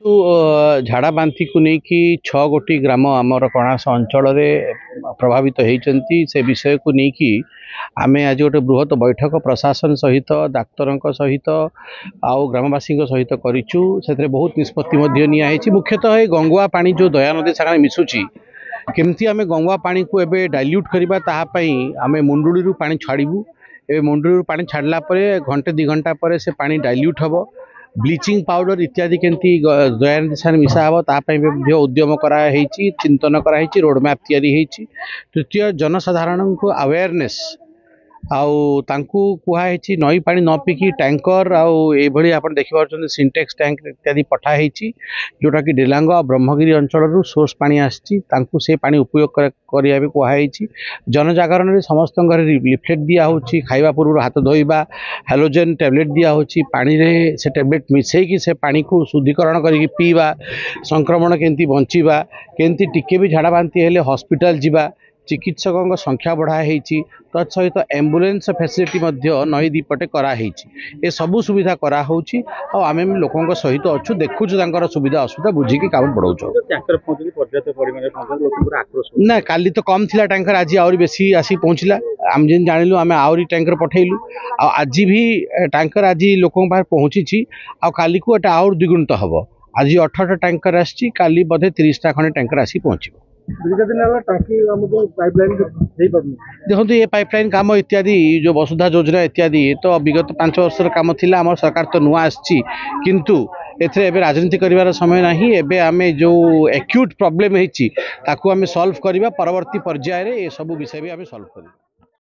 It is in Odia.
ଝାଡ଼ା ବାନ୍ତିକୁ ନେଇକି 6 ଗୋଟି ଗ୍ରାମ ଆମର କଣାସ ଅଞ୍ଚଳରେ ପ୍ରଭାବିତ ହେଇଛନ୍ତି। ସେ ବିଷୟକୁ ନେଇକି ଆମେ ଆଜି ଗୋଟେ ବୃହତ ବୈଠକ ପ୍ରଶାସନ ସହିତ, ଡାକ୍ତରଙ୍କ ସହିତ ଆଉ ଗ୍ରାମବାସୀଙ୍କ ସହିତ କରିଛୁ। ସେଥିରେ ବହୁତ ନିଷ୍ପତ୍ତି ମଧ୍ୟ ନିଆହେଇଛି। ମୁଖ୍ୟତଃ ଏ ଗଙ୍ଗୁଆ ପାଣି ଯେଉଁ ଦୟାନଦୀ ସାଙ୍ଗରେ ମିଶୁଛି, କେମିତି ଆମେ ଗଙ୍ଗୁଆ ପାଣିକୁ ଏବେ ଡାଇଲ୍ୟୁଟ୍ କରିବା, ତାହା ପାଇଁ ଆମେ ମୁଣ୍ଡୁଳିରୁ ପାଣି ଛାଡ଼ିବୁ। ଏବେ ମୁଣ୍ଡୁଳିରୁ ପାଣି ଛାଡ଼ିଲା ପରେ ଘଣ୍ଟେ 2 ଘଣ୍ଟା ପରେ ସେ ପାଣି ଡାଇଲ୍ୟୁଟ୍ ହେବ। ବ୍ଲିଚିଂ ପାଉଡ଼ର ଇତ୍ୟାଦି କେମିତି ଦୟାନଦୀ ସାଙ୍ଗରେ ମିଶା ହେବ, ତା ପାଇଁ ମଧ୍ୟ ଉଦ୍ୟମ କରାହେଇଛି, ଚିନ୍ତନ କରାହେଇଛି, ରୋଡ଼ ମ୍ୟାପ୍ ତିଆରି ହେଇଛି। ତୃତୀୟ, ଜନସାଧାରଣଙ୍କୁ ଆୱେରନେସ୍ ଆଉ ତାଙ୍କୁ କୁହାହେଇଛି ନଈ ପାଣି ନ ପିଇକି। ଟ୍ୟାଙ୍କର ଆଉ ଏଇଭଳି ଆପଣ ଦେଖିପାରୁଛନ୍ତି ସିଣ୍ଟେକ୍ସ ଟ୍ୟାଙ୍କ ଇତ୍ୟାଦି ପଠା ହେଇଛି, ଯେଉଁଟାକି ଡେଲାଙ୍ଗ ଆଉ ବ୍ରହ୍ମଗିରି ଅଞ୍ଚଳରୁ ସୋର୍ସ ପାଣି ଆସିଛି। ତାଙ୍କୁ ସେ ପାଣି ଉପଯୋଗ କରିବା ବି କୁହାହେଇଛି। ଜନଜାଗରଣରେ ସମସ୍ତଙ୍କ ଘରେ ଲିଫଲେଟ୍ ଦିଆହେଉଛି, ଖାଇବା ପୂର୍ବରୁ ହାତ ଧୋଇବା, ହାଲୋଜେନ୍ ଟ୍ୟାବଲେଟ୍ ଦିଆହେଉଛି, ପାଣିରେ ସେ ଟ୍ୟାବଲେଟ୍ ମିଶାଇକି ସେ ପାଣିକୁ ଶୁଦ୍ଧିକରଣ କରିକି ପିଇବା, ସଂକ୍ରମଣ କେମିତି ବଞ୍ଚିବା, କେମିତି ଟିକେ ବି ଝାଡ଼ା ବାନ୍ତି ହେଲେ ହସ୍ପିଟାଲ ଯିବା। ଚିକିତ୍ସକଙ୍କ ସଂଖ୍ୟା ବଢ଼ା ହେଇଛି, ତତ୍ ସହିତ ଆମ୍ବୁଲାନ୍ସ ଫ୍ୟାସିଲିଟି ମଧ୍ୟ ନଈ ଦୁଇପଟେ କରାହେଇଛି। ଏସବୁ ସୁବିଧା କରାହେଉଛି ଆଉ ଆମେ ଲୋକଙ୍କ ସହିତ ଅଛୁ, ଦେଖୁଛୁ, ତାଙ୍କର ସୁବିଧା ଅସୁବିଧା ବୁଝିକି କାମ ବଢ଼ାଉଛୁ। ନା, କାଲି ତ କମ୍ ଥିଲା ଟ୍ୟାଙ୍କର, ଆଜି ଆହୁରି ବେଶୀ ଆସିକି ପହଞ୍ଚିଲା। ଆମେ ଯେମିତି ଜାଣିଲୁ, ଆମେ ଆହୁରି ଟ୍ୟାଙ୍କର ପଠେଇଲୁ ଆଉ ଆଜି ବି ଟ୍ୟାଙ୍କର ଆଜି ଲୋକଙ୍କ ପାଖରେ ପହଞ୍ଚିଛି ଆଉ କାଲିକୁ ଏଟା ଆହୁରି ଦ୍ୱିଗୁଣିତ ହେବ। ଆଜି 18ଟା ଟ୍ୟାଙ୍କର ଆସିଛି, କାଲି ବୋଧେ 30ଟା ଖଣ୍ଡେ ଟ୍ୟାଙ୍କର ଆସିକି ପହଞ୍ଚିବ। ଦେଖନ୍ତୁ, ଏ ପାଇପଲାଇନ୍ କାମ ଇତ୍ୟାଦି ଯେଉଁ ବସୁଧା ଯୋଜନା ଇତ୍ୟାଦି ତ ବିଗତ 5 ବର୍ଷର କାମ ଥିଲା। ଆମର ସରକାର ତ ନୂଆ ଆସିଛି, କିନ୍ତୁ ଏଥିରେ ଏବେ ରାଜନୀତି କରିବାର ସମୟ ନାହିଁ। ଏବେ ଆମେ ଯେଉଁ ଆକ୍ୟୁଟ୍ ପ୍ରୋବ୍ଲେମ୍ ହେଇଛି ତାକୁ ଆମେ ସଲ୍ଭ କରିବା, ପରବର୍ତ୍ତୀ ପର୍ଯ୍ୟାୟରେ ଏସବୁ ବିଷୟ ବି ଆମେ ସଲ୍ଭ କରିବା।